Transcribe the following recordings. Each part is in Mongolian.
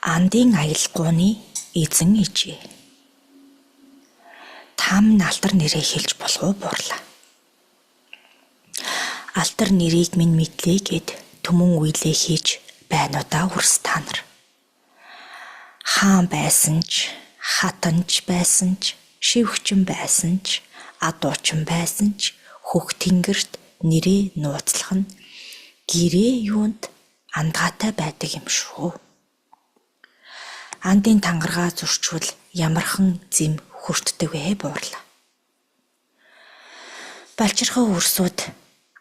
Андын аялгууны эзэн ээжээ. Та минь алдар нэрээ хэлж болох уу буурлаа. Алдар нэрийг минь мэдлээ гээд түмэн үйлээ хийж байна уу даа үрс та нар. Хаан байсан ч, хатан ч байсан ч, шивгчин байсан ч, адуучин байсан ч хөх тэнгэрт нэрээ нууцлах нь гэрээ юунд андгаатай байдаг юм шүү. Андын тангаргаа зөрчвөл ямархан зэм хүртдэг вэ буурлаа. Балчирхан үрсүүд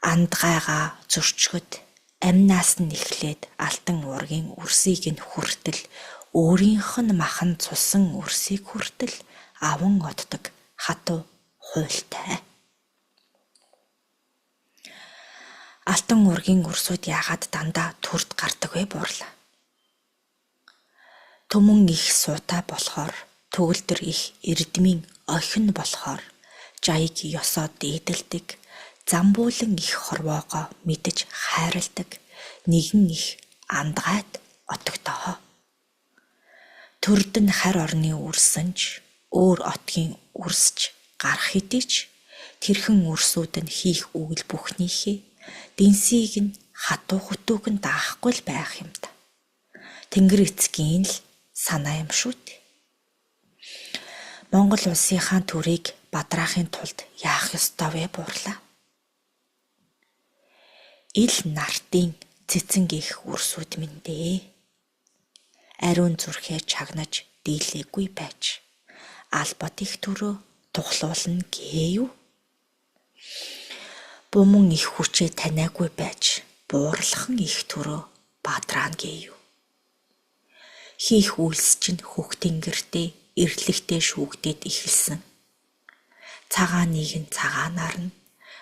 андгайгаа зөрчгөд амнаас нь эхлээд алтан уургийн үрсийг нь хүртэл өөрийнх нь махан цусан үрсийг хүртэл аван оддог хатуу хуультай. Алтан уургийн үрсүүд яагаад дандаа төрд гардаг вэ буурлаа. Түмэн их суутай болохоор, төгөлдөр их эрдмийн охин болохоор жаяг ёсоо дээдэлдэг, замбуулан их хорвоогоо мэдэж хайрладаг нэгэн их андгайт отогдоо. Төрд нь харь орны үрсэн ч, өөр отгийн үрсч гарах хэдий ч тэрхэн үрсүүд нь хийх үйл бүхнийхээ дэнсийг нь хатуу хүтүүг нь даахгүй л байх юм да. Тэнгэр эцгийн л санаа юм шүү дээ. Монгол улсынхаа төрийг бадраахын тулд яах ёстой вэ буурлаа? Ил нартын цэцэн гих үрсүүд минь дээ. Ариун зүрхээ чагнаж дийлээгүй байж албат их төрөө тухлуулна гээ юу? Буман их хүчээ таниагүй байж буурлахан их төрөө бадраана гээ юу? Хийх үйлс чинь хөх тэнгэртээ эрлэгтэй шүүгдээд эхэлсэн. Цагааныг нь цагаанаар нь,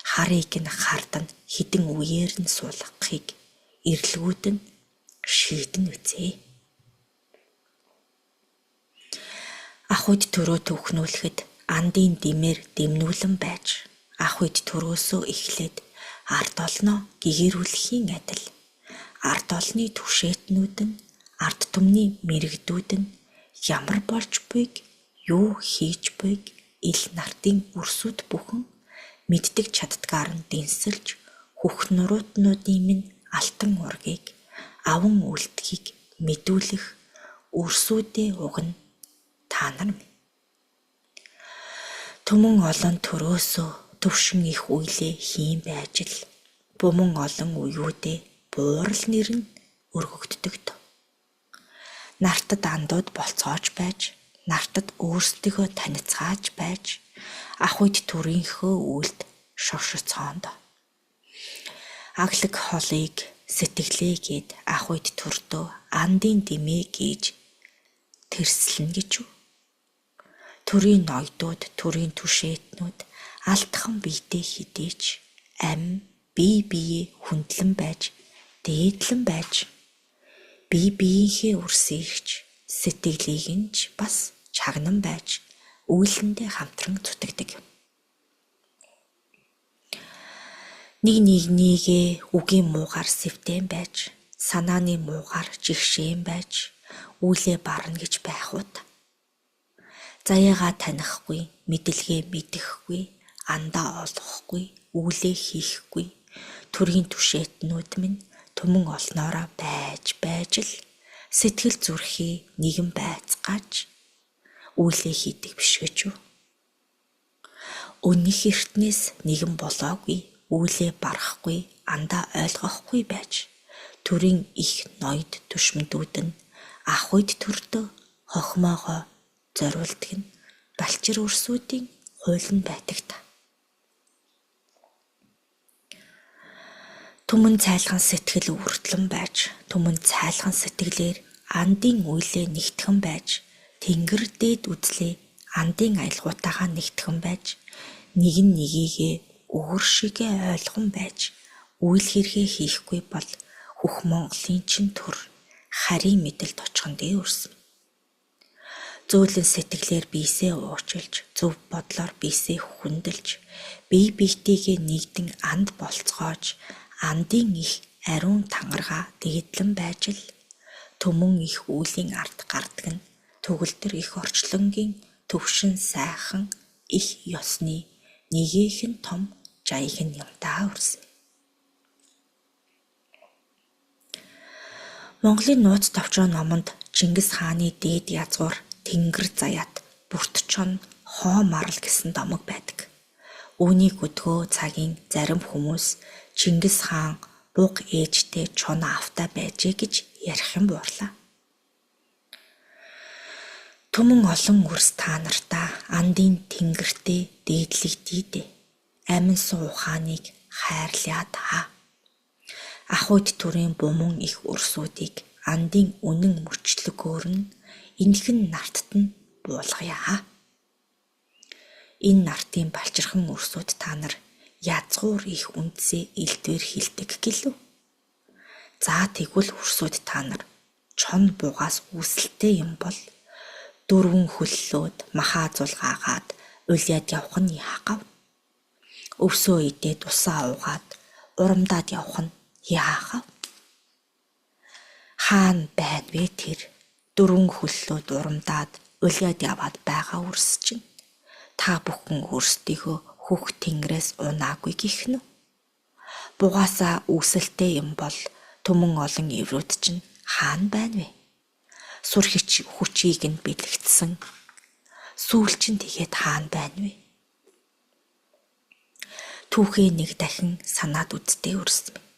харыг нь хард нь хэдэн үеэр нь суулгахыг эрлэгүүд нь шийдэн үзье. Ах үед төрөө төвхнүүлэхэд андын дэмээр дэмнүүлэн байж ах үед төрөөсөө эхлээд ард олноо гэгэрүүлэхийн адил ард олны түшээтнүүд нь ард түмний мэрэгдүүд нь ямар болж буйг, юу хийж буйг ил нартын үрсүүд бүхэн мэддэг чаддгаар нь дэнсэлж хөх нуруутнуудын минь алтан ургийг аван үлдэхийг мэдүүлэх үрсүүдээ угна та нар минь. Түмэн олон төрөөсөө төвшин их үйлээ хийн байж л буман олон үеүдээ буурал нэр нь өргөгддөг. Нартад андууд болцоож байж, нартад өөрсдийгөө танилцгааж байж, ах үед төрийнхөө үйлд шоршоцоонд. Аглаг холыг сэтгэлээ гээд ах үед төрдөө андын дэмээ гэж тэрслэнэ гэж үү? Төрийн ноёдууд, төрийн түшээтнүүд алтхан биетэй хэдий ч амь бие биеэ хүндлэн байж, дээдлэн байж бие биеийнхээ үрсийгч сэтгэлийг нь ч бас чагнан байж үйлэндээ хамтран зүтгэдэг. Нэг нэгнийгээ үгийн муугаар сэвтэн байж, санааны муугаар жигшээн байж, үйлээ барна гэж байх уу та. Заяагаа танихгүй, мэдлэгээ мэдэхгүй, андаа олохгүй, үйлээ хийхгүй, төрийн түшээтнүүд минь түмэн олноороо байж байж л сэтгэл зүрхээ нэгэн байцгааж үйлээ хийдэг биш гэж юу? Өнөх эртнээс нэгэн болоогүй, үйлээ барахгүй, андаа ойлгохгүй байж төрийн их ноёд түшмэдүүд нь ах үед төрдөө хохимоогоо зориулдаг нь балчир үрсүүдийн хууль нь байдаг та. Түмэн цайлган сэтгэл өвөртлөн байж, түмэн цайлган сэтгэлээр андын үйлээ нэгтгэн байж, тэнгэр дээд үзлээ андын аялгуутайгаа нэгтгэн байж, нэг нь нэгийгээ өвөр шигээ ойлгон байж, үйл хэрэгээ хийхгүй бол хөх Монголын чин төр харийн мэдэлд очихон дээ үрсэн. Зөөлөн сэтгэлээр биесээ уучилж, зөв бодлоор биесээ хүндэлж, бие биетэйгээ нэгдэн анд болцоогоож, андын их ариун тангараа дээдлэн байж л Түмэн их үйлийн ард гардаг нь төгөлдөр эх орчлонгийн төвшин сайхан эх ёсны нэгээх нь том жаяг нь юм даа үрс. Монголын нууц товчоо номонд Чингис хааны дээд язгуур тэнгэр заяат бүрт чон хоо марал гэсэн домог байдаг. Үүнийг өдгөө цагийн зарим хүмүүс Чингис хаан буг ээжтэй чон аавтай байжээ гэж ярих юм буурлаа. Түмэн олон үрс та нартаа андын тэнгэртээ дээдлэгдийе дээ. Амин суу ухааныг хайрлая та. Ах үйд төрийн буман их үрсүүдийг андын үнэн мөчлөгөөр нь энэхэн нартад нь буулгая. Энэ нартын балчирхан үрсүүд та нар язгуур их үндсээ элдвээр хэлдэг гэлүү. За тэгвэл үрсүүд та нар чон бугаас үүсэлтэй юм бол дөрвөн хөллөөд махаа зулгаагаад улиад явах нь яагав? Өвсөө идээд усаа уугаад урамдаад явах нь яагав? Хаана байна вэ тэр дөрвөн хөллөөд урамдаад улиад яваад байгаа үрс чинь? Та бүхэн өөрсдийгөө хөх тэнгэрээс унаагүй гэх нь үү? Бугаасаа үүсэлтэй юм бол түмэн олон эврүүд чинь хаана байна вэ? Сур хүчийг нь бэлэгдсэн. Сүүл чинь тэгээд хаана байна вэ? Түүхээ нэг дахин санаад үздэй үрс минь.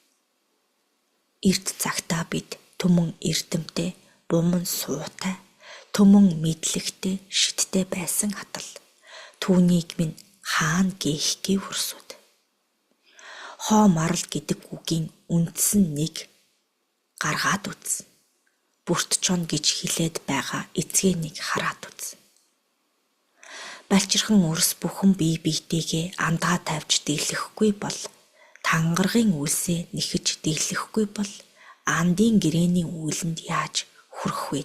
Эрт цагтаа бид түмэн эрдэмтэй, буман суутай, түмэн мэдлэгтэй, шидтэй байсан хатал. Түүнийг минь хаана гээх гэв үрсүүд. Хоо марал гэдэг үгийн үндсэн нэг гаргаад үз. Бүрт чон гэж хэлээд байгаа эцгээ нэг хараад үз. Балчирхан үрс бүхэн бие биетэйгээ андаа тавьж дийлэхгүй бол тангаргын үйлсээ нэхэж дийлэхгүй бол андын гэрээний үйлэнд яаж хүрэх вэ?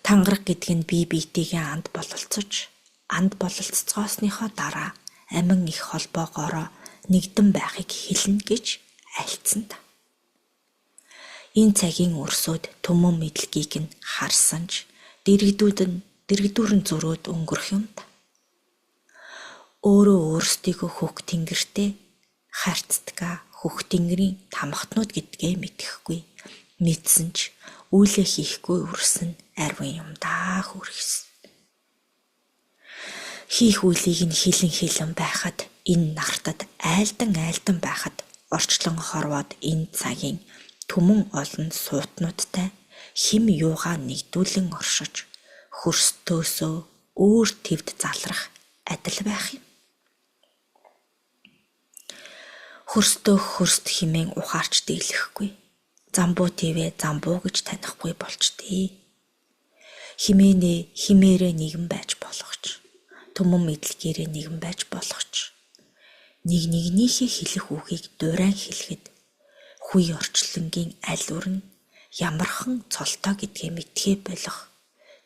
Тангараг гэдэг нь бие биетэйгээ анд бололцож, анд бололцоосныхоо дараа амин их холбоогоороо нэгдэн байхыг хэлнэ гэж альцсан та. Энэ цагийн үрсүүд түмэн мэдлэгийг нь харсан ч дэргэдүүрэн зөрөөд өнгөрөх юм та. Өөрөө өөрсдийгөө хөх тэнгэртэй харьцдгаа хөх тэнгэрийн тамхтнууд гэдгээ мэдэхгүй. Мэдсэн ч үйлээ хийхгүй үрсэн арвин юм даа хөрхс. Хийх үйлийг нь хилэн хилэн байхад энэ нартад айлдан айлдан байхад орчлон хорвоод энэ цагийн түмэн олон суутнуудтай хим юугаа нэгдүүлэн оршиж хөрстөөсөө өөр твд залрах адил байх юм. Хөрстөө хөрст хэмээн ухаарч дийлэхгүй. Замбуу твээ замбуу гэж танихгүй болчдээ. Химээнээ химээрээ нэгэн байж болох ч, түмэн мэдлэгээрээ нэгэн байж болох ч. Нэг нэгнийхээ хэлэх үгийг дурайн хэлэхэд хүй орчлонгийн аль үр нь ямархан цолтой гэдгээ мэдхээ болох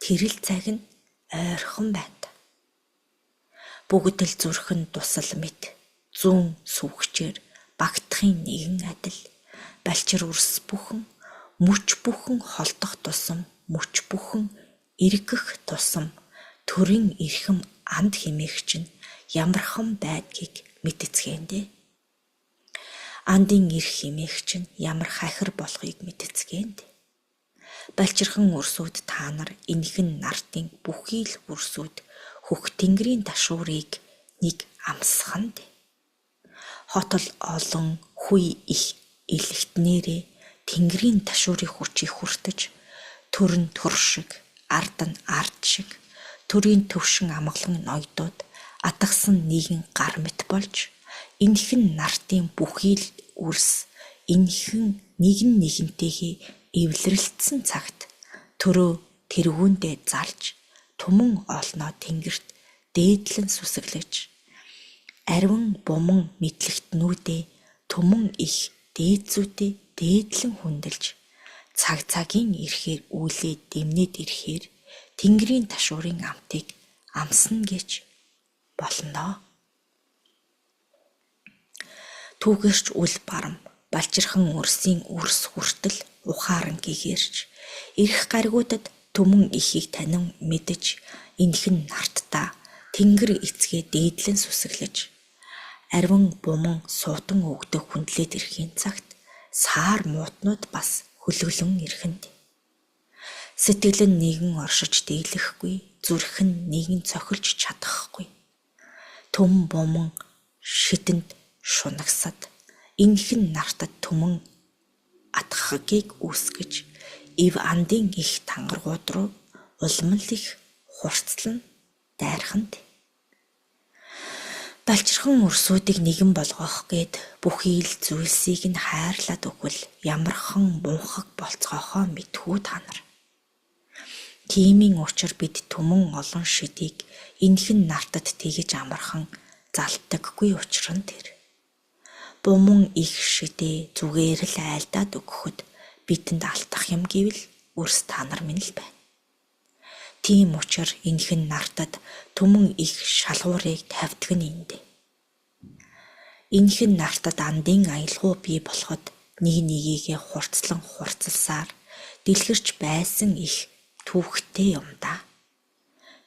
тэрэл цаг нь ойрхон байна. Бүгд л зүрхэн тусал мэт зүүн сүвхчээр багтахын нэгэн адил балчир үрс бүхэн мөч бүхэн холдох тусам мөч бүхэн эргэх тусам төрийн эрхэм анд хэмээх чинь ямархан байдгийг мэдцгээндэ. Андын эрх хэмээх чинь ямар хахир болохыг мэдцгээндэ. Балчирхан үрсүүд та нар энэхэн нартын бүхий л үрсүүд хөх тэнгэрийн ташуурыг нэг амсханд. Хотол олон хүй их элэгтнэрээ тэнгэрийн ташуурын хүчийг хүртэж төр нь төр шиг, ард нь ард шиг төрийн төвшин амгалан ноёдууд атгасан нэгэн гар мэт болж энэхэн нартын бүхий л үрс энэхэн нэгэн нэгэнтэйгээ эвлэрэлтсэн цагт төрөө тэргүүндээ залж түмэн олноо тэнгэрт дээдлэн сүсэглэж ариван буман мэдлэгтнүүдээ түмэн их дээд зүйтэй дээдлэн хүндэлж цаг цагийн ирэхээр үйлээ дэмнээд ирэхээр тэнгэрийн ташуурын амтыг амсна гэж болно. Түүгээрч үл барам Балжирхан үрсийн үрс хүртэл ухаан гэгэрч, эрх гаригуудад түмэн ихийг танин мэдэж, энхэн нартдаа тэнгэр эцгээ дээдлэн сүсэглэж, ариван буман суутан өгдөх хүндлээд ирэхийн цагт саар муутнууд бас хөлөглөн ирэхэнд. Сэтгэл нь нэгэн оршиж дийлэхгүй, зүрх нь нэгэн цохилж чадахгүй. Түм буман шидэнд шунагсад энхэн нартад түмэн атхагийг үүсгэж, эв андын их тангарагууд руу улам л их хурцлан дайрханд. Балжирхан үрсүүдийг нэгэн болгох гээд бүхий л зүйлсийг нь хайрлаад өгвөл ямархан мунхаг болцгоохоо мэдэхүү та нар. Тиймийн учир бид түмэн олон шидийг энхэн нартад тэгэж амархан залтдаггүй учир нь тэр. Буман их шидээ зүгээр л айлдаад өгөхөд бидэнд алдах юм гэвэл үрс та нар минь л байна. Тийм учир энхэн нартад түмэн их шалгуурыг тавьдаг нь эндэ. Энхэн нартад андын аялгау бий болоход нэг нэгийгээ хурцлан хурцласаар дэлгэрч байсан их түүхтэй юм даа.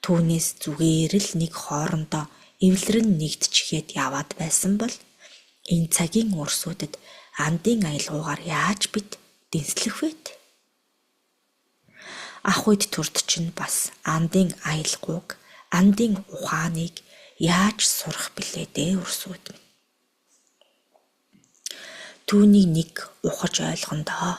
Түүнээс зүгээр л нэг хоорондоо эвлэрэн нэгдчихээд яваад байсан бол энэ цагийн үрсүүдэд андын аялгаугаар яаж бид дэнслэх вэ? Ах үед төрд чинь бас андын аялгауг, андын ухааныг яаж сурах билээ дээ үрсүүд минь. Түүнийг нэг ухаж ойлгоно доо.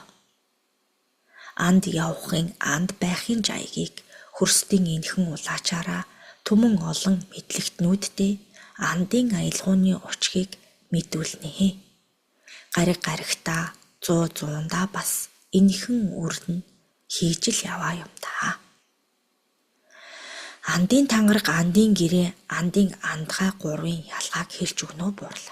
Анд явахын, анд байхын жаягийг хөрсдийн энхэн улаачаараа түмэн олон мэдлэгтнүүдтэй андын аялгууны учгийг мэдүүлнэ. Гариг гаригтаа, зуу зуундаа бас энхэн үрдэн хийж л яваа юм даа. Андын тангараг, андын гэрээ, андын андгай гурвын ялгааг хэлж өгнө үү Буурал.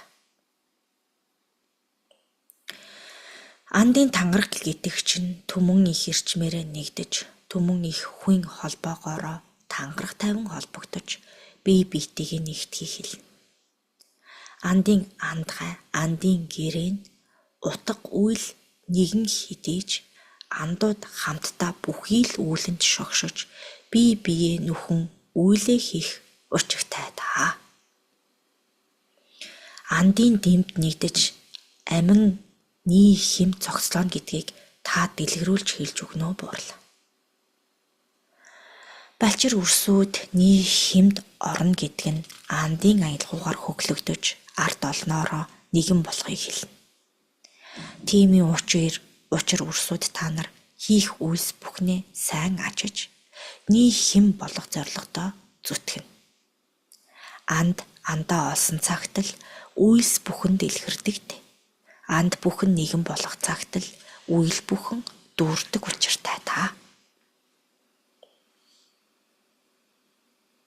Андын тангараг гэдэг чинь түмэн их эрчмээрээ нэгдэж, түмэн их хүн холбоогоороо тангараг тайван холбогдож, бие биетэйгээ нэгдэхийг хэлнэ. Андын андгай, андын гэрээ нь утга үйл нэгэн хэдий ч андууд хамтдаа бүхий л үүлэнд шогшож, бие биеэ нөхөн үйлээ хийх учиртай даа. Андын дэмд нэгдэж амин ний хэм цогцлооно гэдгийг та дэлгэрүүлж хэлж өгнө үү Буурал. Балчир үрсүүд ний хэмд орно гэдэг нь андын аялгаугаар хөглөгдөж ард олноороо нэгэн болохыг хэлнэ. Тиймийн учир үрсүүд та нар хийх үйлс бүхнээ сайн ажиж, ний хэм болох зорилгодоо зүтгэнэ. Анд андаа олсон цагт л үйлс бүхэн дэлгэрдэг дээ. Анд бүхэн нэгэн болох цагт л үйл бүхэн дүүрдэг учиртай та.